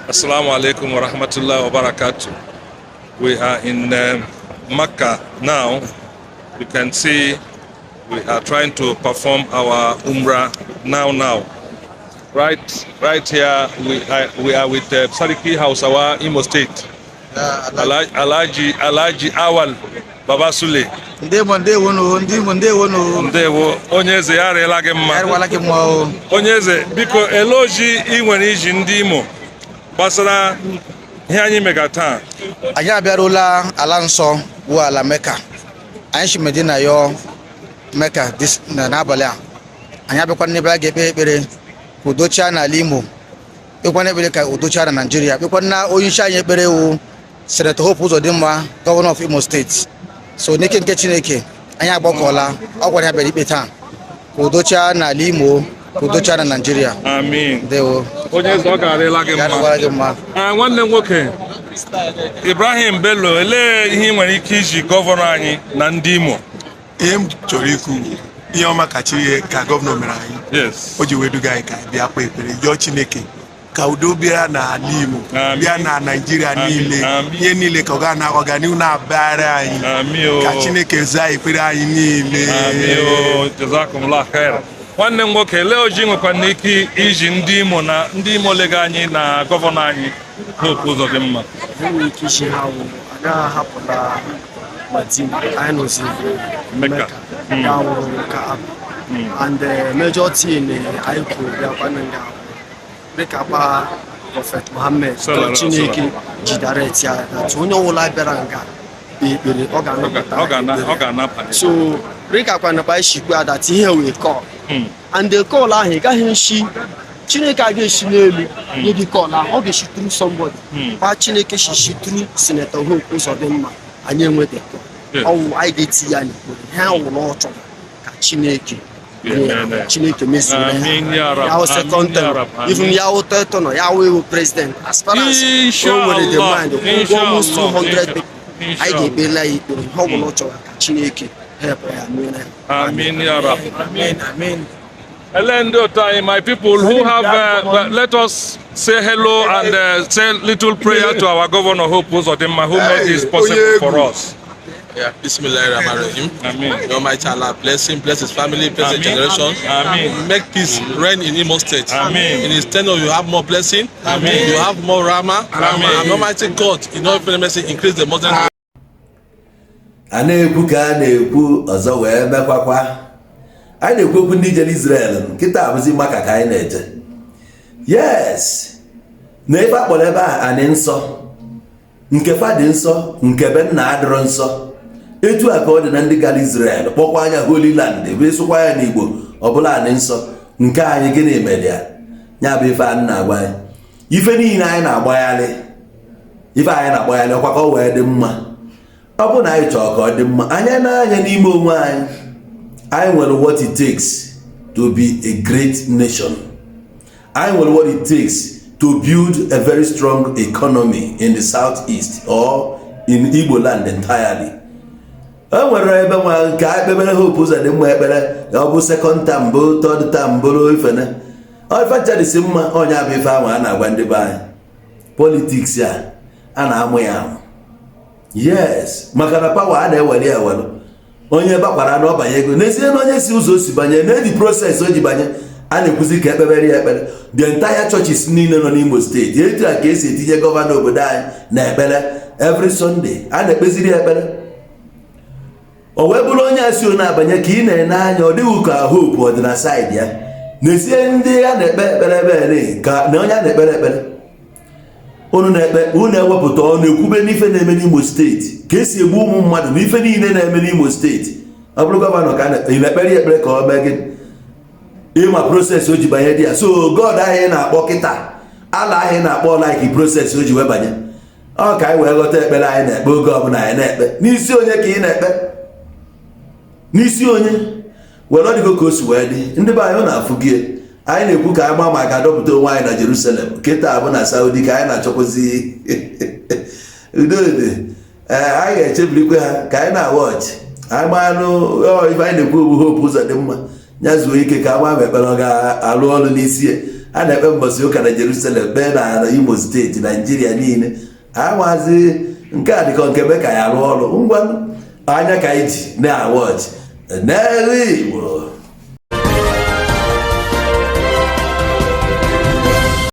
Assalamu alaikum wa rahmatullahi wa barakatuh. We are in Makkah now. You can see we are trying to perform our Umrah now. Right here we are with Sarkin Hausawa, Imo State. Alhaji Awal Babasule. Ndewo, ndewo, ndị Imo, ndewo. Ndewo, onye eze, ya arịla gị mma. Arịwala gị mma o. Onye eze, biko, ele oji ị nwere iji ndị Imo gbasara ihe anyị mega taa? Anyị abịarula ala nsọ bụ ala Meka. Anyị si Medina yọọ Meka n'abalị a. Anyị abịakwa n'ebe a ga-ekpe ekpere ka udo chia n'ala Imo, kpekwana ekpere ka udo chia na Naijiria, kpekwana na onye isi anyị ekpere wụ Senator Hope Uzodimma, Governor of Imo State. So n'ike nke Chineke, anyị agbakọọla ọ gwara ya bịara ikpe taa ka udo chia n'ala Imo, ka udo chia na Naijiria. Amin. Ndewo. Onye eze, ọ ga-arịla gị Ya mma. arịwala gị mma. Ah, nwanne m nwoke Ibrahim Bello, elee ihe ị nwere ike iji governor anyị na ndị Imo? Ihe m chọrọ ikwu, ihe ọma ka chi ka governor mere anyị. O ji wee duga anyị ka anyị bịa kpee ekpere, yọọ Chineke ka udo bịa n'ala Imo, Amen. bịa na Naijiria Amen. niile, Amen. ihe niile ka ọ ga na ọganihu na-abịara anyị. Amin o. Ka Chineke zaa ekpere anyị niile. Amin o. Jazakumullah khair. Nwanne m nwoke, elee oji nwekwana ike iji ndị Imo na ndị Imo lega anyị na governor anyị Hope Uzodimma? Enwere ike isi ha wụ agaghị ahapụla Madina, anyị nọzi Mecca. Mecca ya wụrụ Kaaba. And the major thing anyị kwuru bịakwa na nga dịka kpa Prophet Muhammad, Sallallahu alaihi Chineke ji direct ya that onye ọbụla bịara nga kpee ekpere, ọ ga-anapụta Ọ ga-ana ekpere. ọ ga-anapụ. So dịka kwanakwa ishikwa that ihe wee call and the call ahụ, ị gaghị esi Chineke a ga-esi n'elu nye gị call ahụ, ọ ga-esi through somebody. Kwa Chineke shishi through Senator Hope Uzodimma, anyị enweta call. Ọwụ anyị ga-eti ya n'ekpere ha wụ na ọ chọrọ ka Chineke nye ya, Amen. Chineke mezuo ya. Amin ya Rab. Ya wụ second Amin ya term, Rab. Amin. even ya wụ third term, ya wụ ewu president, as far as o nwere the mind kwụọ almost 200 people, anyị ga-ekpere ya ikpere ihe ọ bụla ọ chọrọ ka Chineke help ya mere ya. Amin ya Rab. Amen, amen. Ele ndị otu anyị, my people who have, well, let us say hello and say little prayer to our Governor Hope Uzodimma, who made this possible for us. Yeah, Bismillahirrahmanirrahim. Amen. May Almighty Allah bless him, bless his family, bless his Amen. generation. Amen. Make peace reign in Imo State. Amen. In his tenure, you have more blessing. Amen. You have more Rama. Amen. And Almighty God, in all mercy, increase the Muslim A na-ekwu ka a na-ekwu ọzọ wee mekwakwa. Anyị na-ekwu okwu ndị jere Israel, nkịta abụzi Maka ka anyị na-eje. Yes, na ife akpọrọ ebe ahụ anị nsọ, nke fa dị nsọ, nke be nna adịrọ nsọ. Etu a ka ọ dị na ndị gara Israel kpọkwa anya Holy Land, ebe sụkwa ya n'Igbo ọbụla anị nsọ. Nke anyị, gịnị mere ya? Ya bụ ife anyị na-agwa anyị, ife niile anyị na-agbagharị, ife anyị na-agbagharị ọkwa ka ọ wee dị mma. Ọ bụrụ na anyị chọrọ ka ọ dị mma, anya n'anya n'ime onwe anyị, anyị nwere what it takes to be a great nation. Anyị nwere what it takes to build a very strong economy in the Southeast or in Igbo land entirely. E nwere ebe nwa nke anyị kpebere Hope Uzodimma ekpere, ọ bụ second term bụ third term bụrụ ifene ifechadịsị mma. Onye bụ ife ahụ a na-agwa ndị be anyị, politics a a na-amụ ya amụ. Yes, maka na power a na-ewere ya ewere. Onye bakwara na ọbanye ego n'ezie na onye si ụzọ o si banye na edi process o ji banye, a na-ekwuzi ka ekpebere ya ekpere. The entire churches niile nọ n'Imo Steeti, etu a ka esi etinye governor obodo anyị na ekpere. Every Sunday a na-ekpeziri ya ekpere. O wee bụrụ onye a si na-abanye ka ị na-ene anya, ọ dịghị ka Hope ọ dị na side ya. N'ezie, ndị a na-ekpe ekpere ebe ka na onye a na-ekpere ekpere, unu na-ekpe, unu ewepụta ọnụ ekwube n'ife na-eme n'Imo Steeti, ka esi egbu ụmụ mmadụ na ife niile na-eme n'Imo Steeti. Ọ bụrụ governor ka ị na-ekpere ya ekpere ka ọ mee gị ịma process o ji banye dị ya. So God ahụ ị na-akpọ kịta, ala ahụ ị na-akpọ, like process o ji wee banye, ọ ka anyị wee ghọta ekpere anyị na-ekpe oge ọbụla anyị na-ekpe n'isi onye ka ị na-ekpe n'isi onye were ọ dịgo ka o si wee dị. Ndị be anyị, ọ na-afụ gị, anyị na-ekwu ka anyị maa ma ga-adọpụta onwe anyị na Jerusalem. Kịta bụ na Saudi ka anyị na-achọkwazi udo dị. Ee, anyị ga-echebirikwe ha ka anyị na-awa ọchị. Anyị gbanụ ife anyị na-ekwu bụ Hope Uzodimma ya zuo ike ka agba ma ekpere ọ ga-alụ ọrụ n'isi ya. A na-ekpe mbọsị ụka na Jerusalem, kpee na Imo Steeti, Naijiria niile. Amazi nke a dịka nke Meka ya arụ ọrụ. Ngwa, anya ka anyị ji na-awa ọchị n'elu Igbo.